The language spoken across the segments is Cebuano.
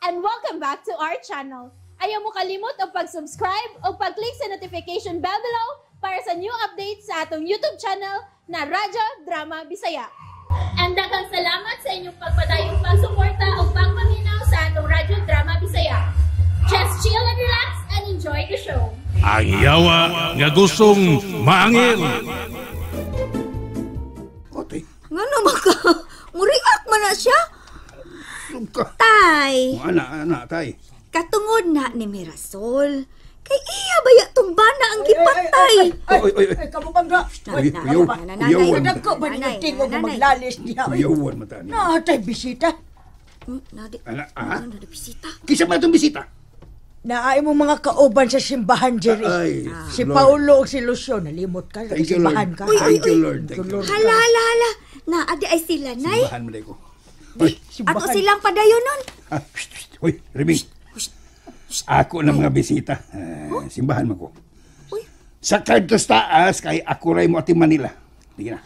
And welcome back to our channel. Ayaw mo kalimot og pag-subscribe o pag-click sa notification bell below para sa new updates sa atong YouTube channel na Radyo Drama Bisaya. And daghang salamat sa inyong pagpadayong pagsuporta o pagpaminaw sa atong Radyo Drama Bisaya. Just chill and relax and enjoy the show. Ang yawa nga gustong maangil. Otoy, Ngano man ka? Muriak man na siya. sugka. Tay, Oh, ana, ana, tay. Katungod na ni Mirasol. Kay iya baya tong bana ang gipatay. Oy, oy, oy. Ay, kamo bang ga? Na, Uy, na, kuyaw, na, na, kuyawan. nanay. Nagko ba Nanay, ninyo tingog nga nanay. maglalis niya? Oy? Kuyawan mata niya. Naatay bisita. Nadi, Ana, ah? ano na bisita? Kisa man itong bisita? Naay mo mga kauban sa simbahan, Jerry. Ay, Si Lord. Paulo ug si Lucio, nalimot ka. Sa Thank you, Lord. simbahan ka. Uy, uy, Thank you, uy. Lord. Thank you, Lord. Hala, hala, hala. Naadi ay sila, nay. Simbahan mo na ko. Uy, Ato silang padayon nun. ah, shh, shh, uy, Reming. Ako na mga bisita. Ah, simbahan mo ko. Uy. Sa Cardos taas, kay ako ray mo ating Manila. Sige na.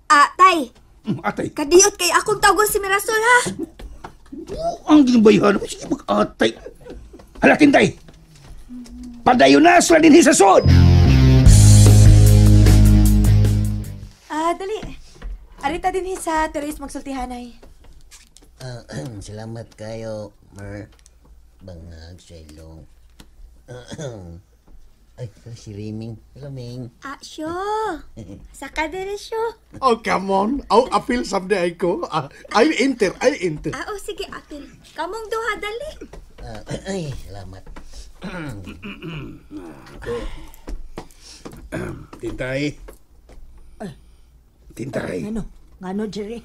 Ah, tay. Atay. Kadiyot kay akong tawagon si Mirasol, ha? Ang ginabayahan mo. Sige, mag-atay. Hala, tintay. Padayon na sila din sa sod. Ah, dali. Arita din sa Therese magsultihanay. Ah, salamat kayo, Mer. Bangag, Shelong. Ay, si Riming. Hello, Ming. Ah, syo. Saka dire, syo. Oh, come on. Oh, appeal someday I ko. Ah, I enter, I enter. Ah, oh, sige, apil. Kamong duha, dali. Ah, ay, salamat. Tintay. Tintay. Ngano? Ngano, Jerry?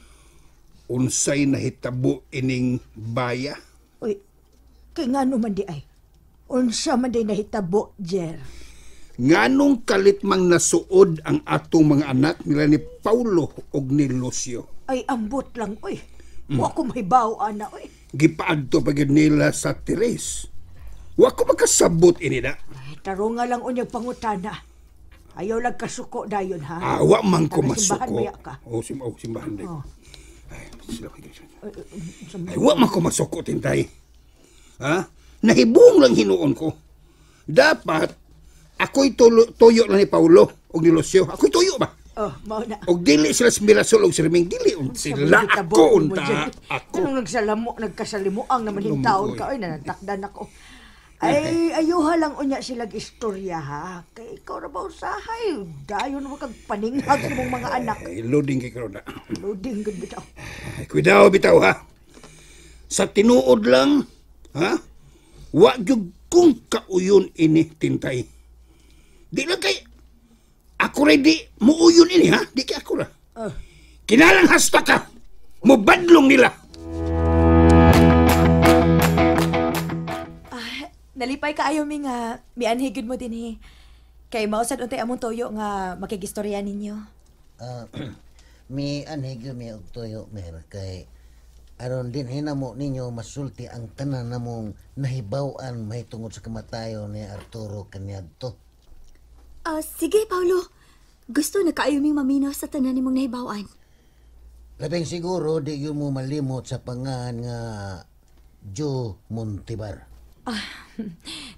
Unsay nahitabo ining baya? Uy, kay ngano man di ay? Unsa man di nahitabo, Jer? Nganong kalit mang nasuod ang atong mga anak nila ni Paulo og ni Lucio? Ay, ambot lang, uy. Wa ko mahibaw, ana, uy. Gipaadto pa gyud nila sa Therese. Wa ko makasabot ini na. Ay, tarunga lang unyag pangutana. Ayaw lang kasuko dayon, ha? Ah, wa man ko Taga simbahan masuko. baya ka? Oh, oh, simbahan din. Oh. Ay, sila Ay, wa man ko masuko, tintay. Ha? Nahibong lang hinuon ko. Dapat, ako'y tuyo lang ni Paulo og ni Lucio. Ako'y tuyo ba? Oh, mao na. Og dili sila si Mirasol og si Reming. Dili sila ako unta. Ako. Anong nagsalamo, nagkasalimuang naman Ano yung mo, taon oy? ka, oy, nanantakdan ako. Ay, ayuha lang unya silang istorya, ha? Kay ikaw na ba usahay? Dayon mo kag paninghag sa mong mga anak. Ay, loading kay karon na. Loading gud bitaw. Ay, Kuidaw bitaw ha. Sa tinuod lang, ha? Wa gyud kung kauyon ini tintay. Di lang kay ako rin di muuyon ini ha. Di kay ako ra. Ah. Kinalang hasta ka. Mubadlong nila. Nalipay kaayo mi nga mianhi gyud mo dinhi. Kay mao sad untay among tuyo nga makigistorya ninyo. Ah, mi anhi gyud mi og tuyo, Mer, kay aron din hinamo ninyo masulti ang tanan namong nahibaw-an mahitungod sa kamatayon ni Arturo kaniadto. Ah, sige, Paulo. Gusto na kaayo ming maminaw sa tanan nimong nahibaw-an. Labing siguro di yun mo malimot sa pangan nga Joe Montibar.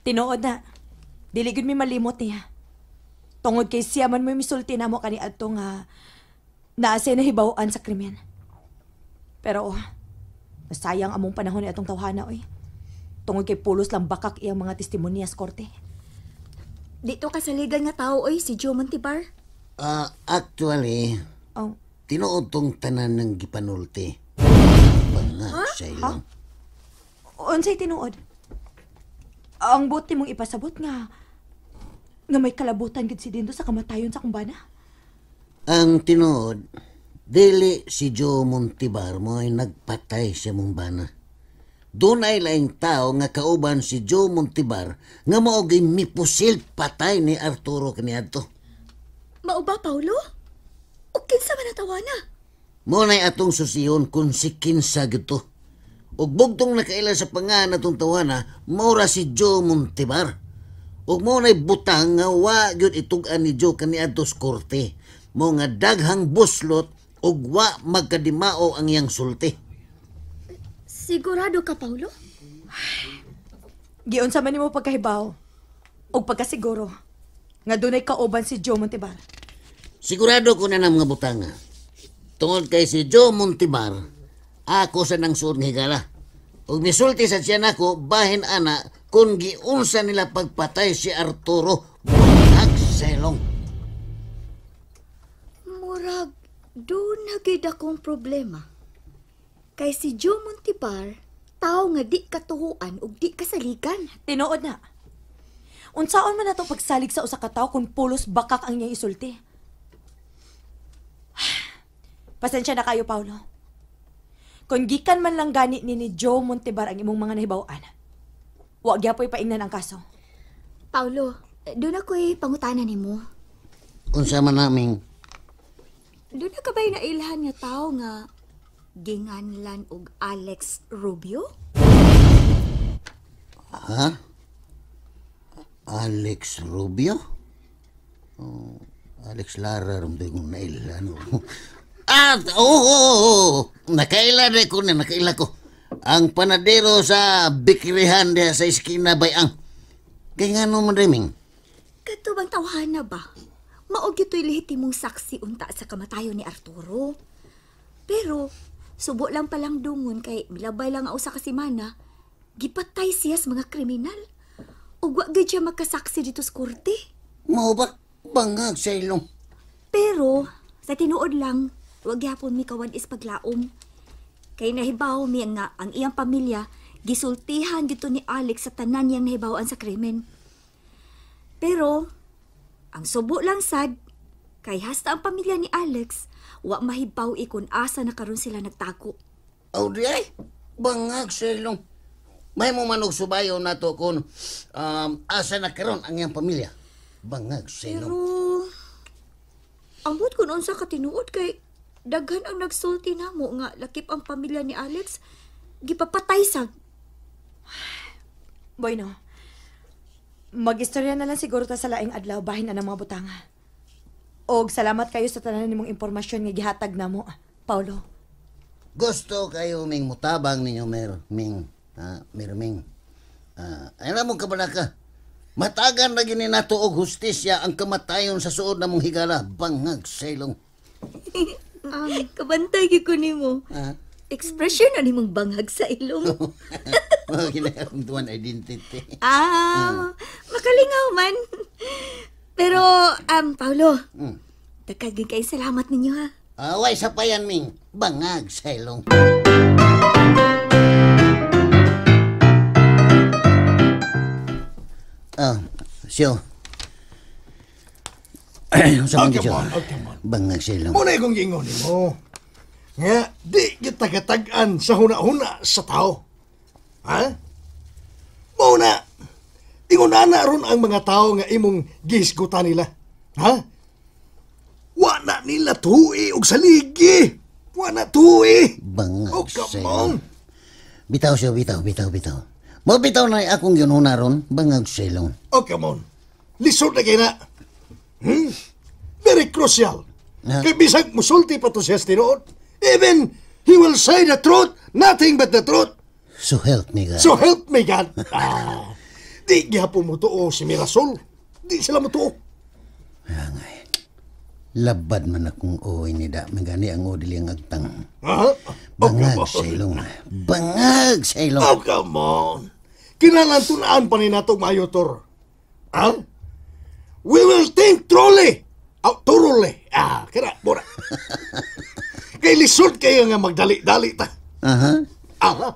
Tinuod na. Dili gyud mi malimot niya. Tungod kay siya man mo misulti namo kaniadto nga naa siya nahibaw-an sa krimen. Pero oh, nasayang among panahon ni atong tawhana oy. Tungod kay pulos lang bakak iyang mga testimonya sa korte. Dito ka saligan nga tao, oy, si Joe Montibar. Ah, actually, Oh, tinuod tong tanan ng gipanulti. Bangag sa ilong. Unsay tinuod? Ang buti mong ipasabot nga nga may kalabutan gid si Dindo sa kamatayon sa kumbana. Ang tinuod, dili si Joe Montibar mo ay nagpatay sa mong bana. Doon ay laing tao nga kauban si Joe Montibar nga mao gyud mipusil patay ni Arturo kaniadto. Mao ba, Paulo? O kinsa man natawa na? Mo na'y atong susiyon kung si kinsa gito. Ug bugtong nakaila sa pangan atong tawana, mao ra si Joe Montibar. Ug mao na'y butang nga wa gyud itug-an ni Joe kaniadto sa korte. Mao nga daghang buslot ug wa magkadimao ang iyang sulti. Sigurado ka, Paulo? Giunsa man nimo pagkahibaw og pagkasiguro nga dunay kauban si Joe Montebar. Sigurado ko na ng mga butanga. Tungod kay si Joe Montibar, ako sa nang suod nga higala. Ug misulti sa siya nako, bahin ana, kung giunsa nila pagpatay si Arturo, bangag selong. Murag, doon na gyud akong problema. Kay si Joe Montibar, tao nga di katuhuan ug di kasaligan. Tinuod na. Unsaon man nato pagsalig sa usa ka tawo kung pulos bakak ang iyang isulti? Pasensya na kayo, Paulo. Kung gikan man lang gani ni Joe Montebar ang imong mga nahibaw-an, wa gyapoy paingnan ang kaso. Paulo, doon ako'y pangutana nimo. Unsa man naming Doon na ka ba'y nailhan nga tao nga ginganlan og Alex Rubio? Ha? Alex Rubio? Oh, Alex Lara rum doon kong naila. Ano? Ah, oo, oo, oo. Nakaila na ko na, nakaila ko. Ang panadero sa bikirihan diha sa iskina bayang. Kaya nga no man reming. Kadto bang tawhana ba? Mao gyud to'y lehitimong saksi unta sa kamatayon ni Arturo. Pero subo lang palang dungon kay milabay lang ang usa ka semana, gipatay siya sa mga kriminal. Ug wa gyud siya magkasaksi dito sa korte. Mao ba? Bangag sa ilong. Pero sa tinuod lang, wa gyapon mi kawad is paglaom. Kay nahibaw mi nga ang iyang pamilya gisultihan dito ni Alex sa tanan niyang nahibawan sa krimen. Pero ang subo lang sad kay hasta ang pamilya ni Alex wa mahibaw ikon asa na karon sila nagtago. Aw di ay, bangag sa ilong. May mo manog subayo na to kung asa na karon ang iyang pamilya. Bangag sa ilong. Pero ambot kun unsa ka tinuod kay daghan ang nagsulti namo nga lakip ang pamilya ni Alex gipapatay sa Bueno, mag-istorya na lang siguro ta sa laing adlaw bahin na ng mga butanga. Og salamat kayo sa tanan nimong impormasyon nga gihatag namo, Paulo. Gusto kayo ming mutabang ninyo mer ming ah, mer ming. Ah, ay mo kabalaka. Matagan na gini nato og hustisya ang kamatayon sa suod namong higala bangag sa ilong. Kabantay gyud ko nimo. Ah. Expression na nimong bangag sa ilong. Mga kinahanglan tuwan identity. Ah, makalingaw man. Pero, Paulo, daghan gyud kay salamat ninyo ha. Away sa payan ming bangag sa ilong. Ah, siyo. Sa Oh, mga come siyo. on, oh, come on. Bangag sa ilong. Muna kong giingon nimo. Nga, di kita katag-an sa huna-huna sa tao. Ha? Muna, ingon na ron ang mga tao nga imong gihisgutan nila. Ha? Wa na nila tuwi og saligi. Wa na tuwi. Bangag Oh, sa come ilong. on. Bitaw siyo, bitaw, bitaw, bitaw. Mo bitaw na akong ginuna ron, bangag sa ilong. Oh, come on. Lisod na kayo na. Very crucial. Ha? Kay bisag musulti pa to siya sa tinuod. Even he will say the truth, nothing but the truth. So help me God. So help me God. Ah, di gihapon mo tuo si Mirasol. Di sila mo tuo. Labad man akong uwi ni da. Magani ang udili ang agtang. Ha? Bangag sa ilong. Bangag sa ilong. Oh, come on. Kinahanglan tunaan pa ni nato maayo, Tor. Ha? We will think truly. Oh, thoroughly. Ah, kira, mura. Kay lisod kayo nga magdali-dali ta. Aha. Ah,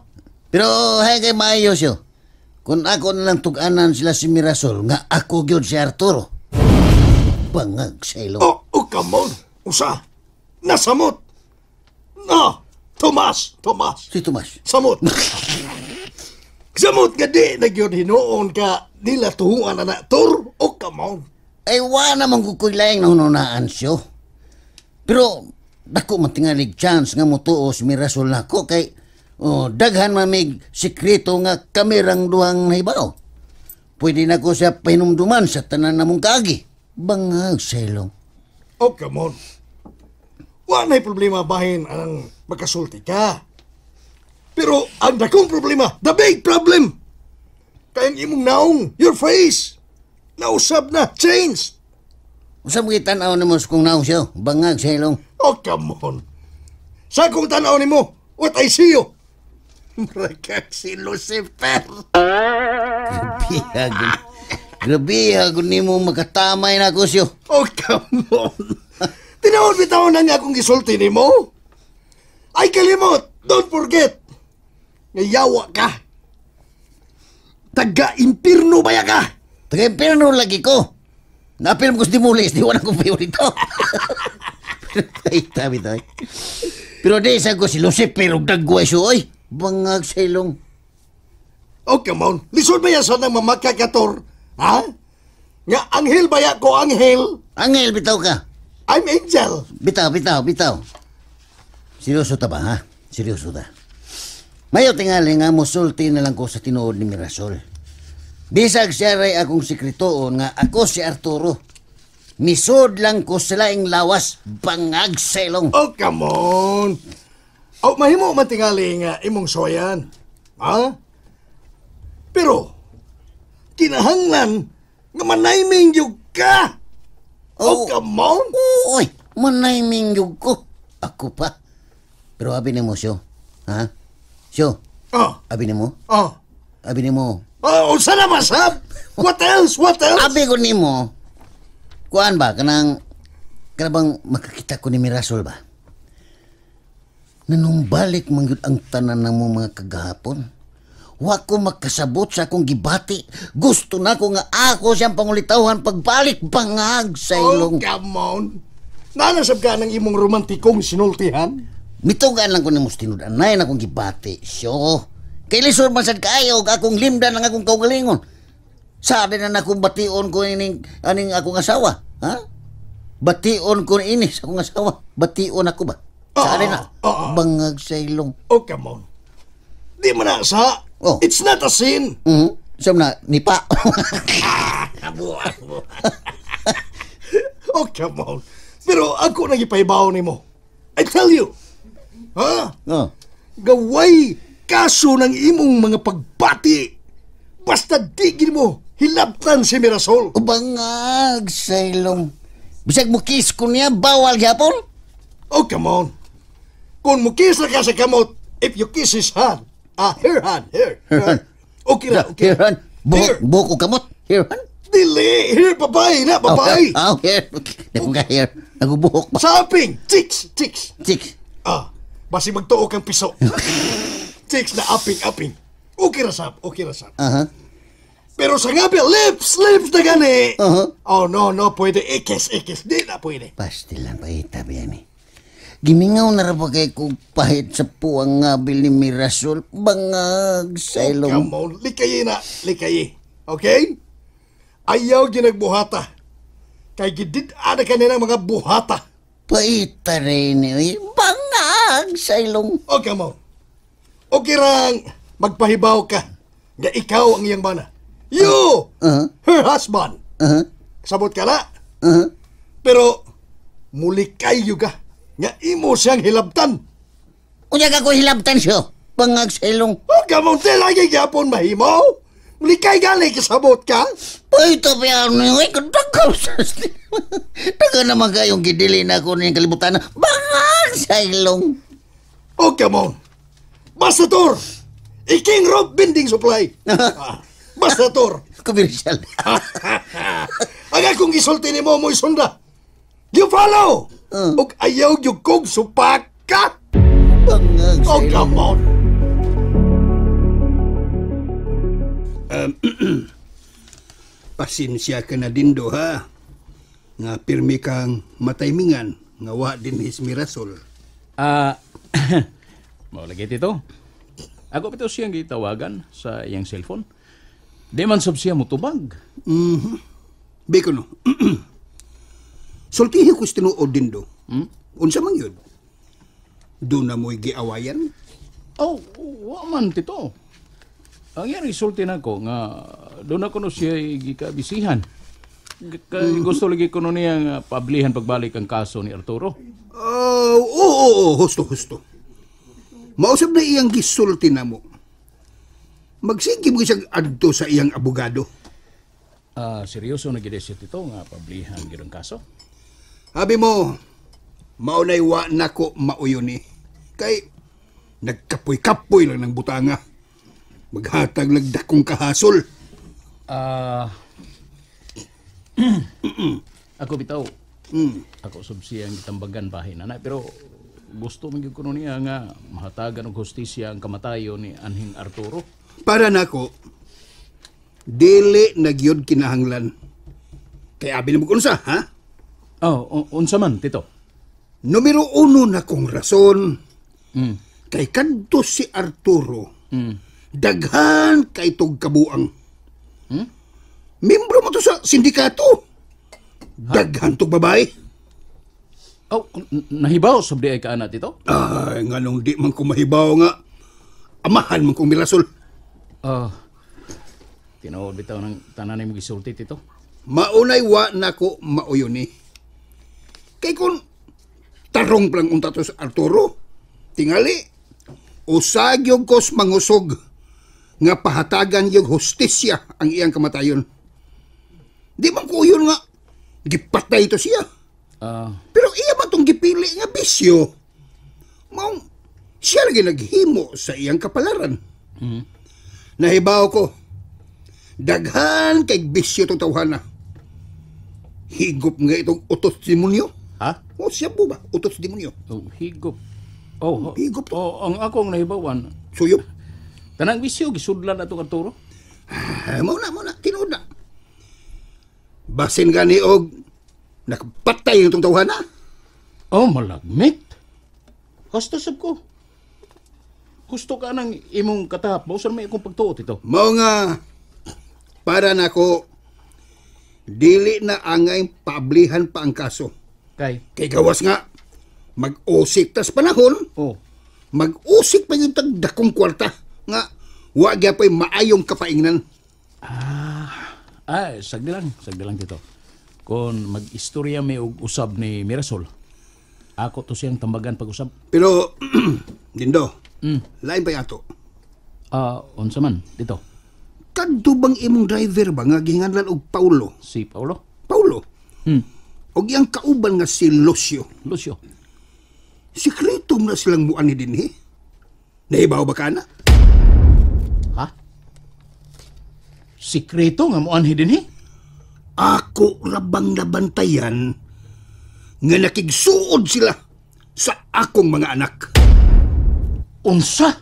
Pero hay kay maayo siyo. Kung ako na lang tug-anan sila si Mirasol, nga ako gyud si Arturo. Bangag sa ilong. oh, oh, come on. Usa. Nasamot. No. Tomas, Tomas. Si Tomas. Samot. Samot nga di na gyud hinuon ka nila tuhuan na na. Tor, oh, come on. Ay, wa naman ko ko'y laing nahununaan siyo. Pero, dako man tingalig chance nga mutuo si Mirasol nako kay oh, daghan mamig sikreto nga kami rang duhang nahibaw. Pwede na ko siya pahinumduman sa tanan namong kaagi. Bangag sa ilong. Oh, come on. Wa na'y problema bahin ang magkasulti ka. Pero ang dakong problema, the big problem, Kay ang imong naong, your face. Nausab na, change. Unsa mo gitan-aw nimo sa kong naong siya? Bangag sa ilong. Oh, come on. Sa akong tanaw nimo, what I see you. Mura si Lucifer. Grabe, hagon. Grabe, hagon nimo makatamay na ako siyo. Oh, come on. Tinawag bitaw na nga akong gisulti nimo. Ay kalimot, don't forget. Nga yawa ka. Taga-impirno baya ka. Taga-impirno lagi ko. Naapil mo ko sa Dimulis, di wala akong favorito. Pero ay, tabi tayo. Pero di sa ko si Lucifer og dagway siyo, oy. Bangag sa ilong. Oh, come on. Lisod ba yan sa nang mamakakator? Ha? Nga anghel baya ko, anghel? Anghel, bitaw ka. I'm angel. Bitaw, bitaw, bitaw. Seryoso ta ba, ha? Seryoso ta. Mayo tingali nga musulti na lang ko sa tinuod ni Mirasol. Bisag siya ray akong sekretoon nga ako si Arturo. Misod lang ko sa laing lawas, bangag sa ilong. Oh, come on. Oh, mahimo man tingali nga imong soyan. Ha? Pero, kinahanglan nga manayming yug ka. Oh, come on. Uy, manayming yug ko. Ako pa. Pero abi nimo siyo. Ha? Siyo. Oh. Abi nimo? Oh. Abi nimo. Oh, unsa na masab? What else? What else? Abi ko nimo. Kuan ba kanang kanang makakita ko ni Mirasol ba? Nanumbalik man gyud ang tanan ng mga kagahapon. Wa ko makasabot sa akong gibati. Gusto na ko nga ako siyang pangulitawhan pagbalik bangag sa ilong. Oh, come on. Nanasab ka ng imong romantikong sinultihan? Mitugan lang ko nimo tinud-anay na akong gibati. Syo. Kay lisod man sad kaayo og akong limdan ang akong kaugalingon. Sa na akong bation ko ining aning akong asawa, ha? Bation ko ini sa akong asawa. Bation ako ba? Sa na. Bangag sa ilong. Oh, come on. Di man na sa. Oh. It's not a sin. Mm-hmm. Saan na, nipa. Oh, come on. Pero ako nagipahibaw nimo. I tell you. Ha? Oh. Gaway kaso ng imong mga pagbati. Basta di gid mo hilabtan si Mirasol. Bangag sa ilong. Bisag mo kiss ko niya, bawal gyapon? Oh, come on. Kung mo kiss na ka sa kamot, if you kiss his hand, her hand, here. Her hand. Okay na, okay. Her hand. Buhok o kamot? Her hand? Dili, here, babay na, babay. Oh, here. Naku ka, here. Nagubuhok pa. Saping, chicks, chicks. Chicks. Ah, basi magtuo kang piso. Chicks na aping, aping. Okay ra sab, okay ra sab. Uh-huh. Pero sa ngabi, lips, lips na gani. Uh-huh. Oh, no, no, pwede. Ikis, ikis. Di na pwede. Pastil lang, paita, biyan eh. Gimingaw na ra ba kay kong pahit sa puwang ngabil ni Mirasol? Bangag sa ilong. Oh, come on, likayi na, likayi. Okay? Ayaw ginagbuhata. Kay gidid-ana ka nilang mga buhata. Paita rin eh. Bangag sa ilong. Oh, come on. Okay rang magpahibaw ka nga ikaw ang iyang bana. You, her husband. Uh-huh. Sabot ka na. Uh-huh. Pero muli kayo ka nga imo siyang hilabtan. Unya ka ko hilabtan siya. Bangag sa ilong. Oh, come on, lagi gyapon mahimo. Muli kay gali kasabot ka. Paita pa yan. Ay, kadagaw sa taga naman kayong gidili na ako niyang kalibutan. Bangag sa ilong. Oh, come on. Basta tour. Iking Rob Binding Supply. Basta tour. Commercial. Ang akong gisulti ni mo mo'y sunda. You follow. Og ayaw yung kong supaka. Bangag sa Oh, come on. Pasensya ka na din do, ha? Nga pirmi kang mataymingan nga wa din his Mirasol. Mao lagi tito. Ako pito siyang gitawagan sa iyang cellphone. Di man sab siya mutubag. Mhm. Biko no. Sultihi ko sa tinuod din do. Hmm? Unsa man yun? Doon na mo'y giawayan? Oh, wa man tito. Ang iyang isulti na ko nga doon ako no siya gikabisihan. Gusto lagi ko no niya nga pablihan pagbalik ang kaso ni Arturo. Oh, oo, husto, husto. Mausap na iyang gisulti na mo. Magsige mo siyang adto sa iyang abogado. Seryoso na gid siya, Tito, nga pablihan gid ang kaso. Habi mo, maunay wa nako mauyon ni. Kay nagkapoy-kapoy lang ng butanga. Maghatag lagdakong kahasol. Ako bitaw. Ako sub siyang gitambagan bahin na, pero gusto man gyud kuno niya nga mahatagan og hustisya ang kamatayon ni Anhing Arturo. Para nako, dili na gyud kinahanglan. Kay abi na mo unsa, ha? Oh, unsa man, Tito? Numero 1 na kong rason. Kay kadto si Arturo. Daghan kay tog kabuang. Membro mo to sa sindikato. Daghan tog babae. Oh, nahibaw sub di ay kaana, Tito? Ay, nganong di man ko mahibaw nga amahan man kong Mirasol. Tinuod bitaw ng tanan nimo gisulti, Tito. Maunay wa nako mauyon ni. Kay kun tarong lang unta to sa Arturo, tingali usag yung kos mangusog nga pahatagan yung hustisya ang iyang kamatayon. Di man ko uyon nga gipatay to siya. Pero iya man tong gipili nga bisyo. Maong siya lagi naghimo sa iyang kapalaran. Nahibaw ko, daghan kay bisyo tong tawhana. Higop nga itong utos demonyo. Ha? O siya po ba? Utos demonyo. Oh, higop. Oh, higop. Oh, ang akong nahibawan. Suyop. Tanang bisyo, gisudlan na itong Arturo. Mauna, tinuod na. Basin gani og nakapatay itong tawhana. Oh, malagmit. Gusto sab ko. Gusto ka ng imong katahap. Mausan may akong pagtuot ito. Mao nga, para nako, dili na angay paablihan pa ang kaso. Kay? Kay gawas nga, mag-usik tas panahon. Oh. Mag-usik pa yung tagdakong kwarta. Nga, wa gyapay maayong kapaingnan. Ay, sagdi lang dito. Kung mag-istorya may og usab ni Mirasol, ako to siyang tambagan pag-usab. Pero, Dindo, lain pa yato. Unsa man, dito? Kadto bang imong driver ba nga gihinganlan og Paulo? Si Paulo? Paulo? Og iyang kauban nga si Lucio. Lucio? Sikreto na silang muan ni dinhi. Nahibaw ba ka na? Ha? Sikreto nga muan ni dinhi? Ako rabang nabantayan nga nakigsuod sila sa akong mga anak. Unsa?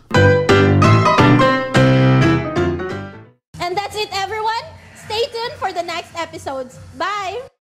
And that's it, everyone. Stay tuned for the next episodes. Bye!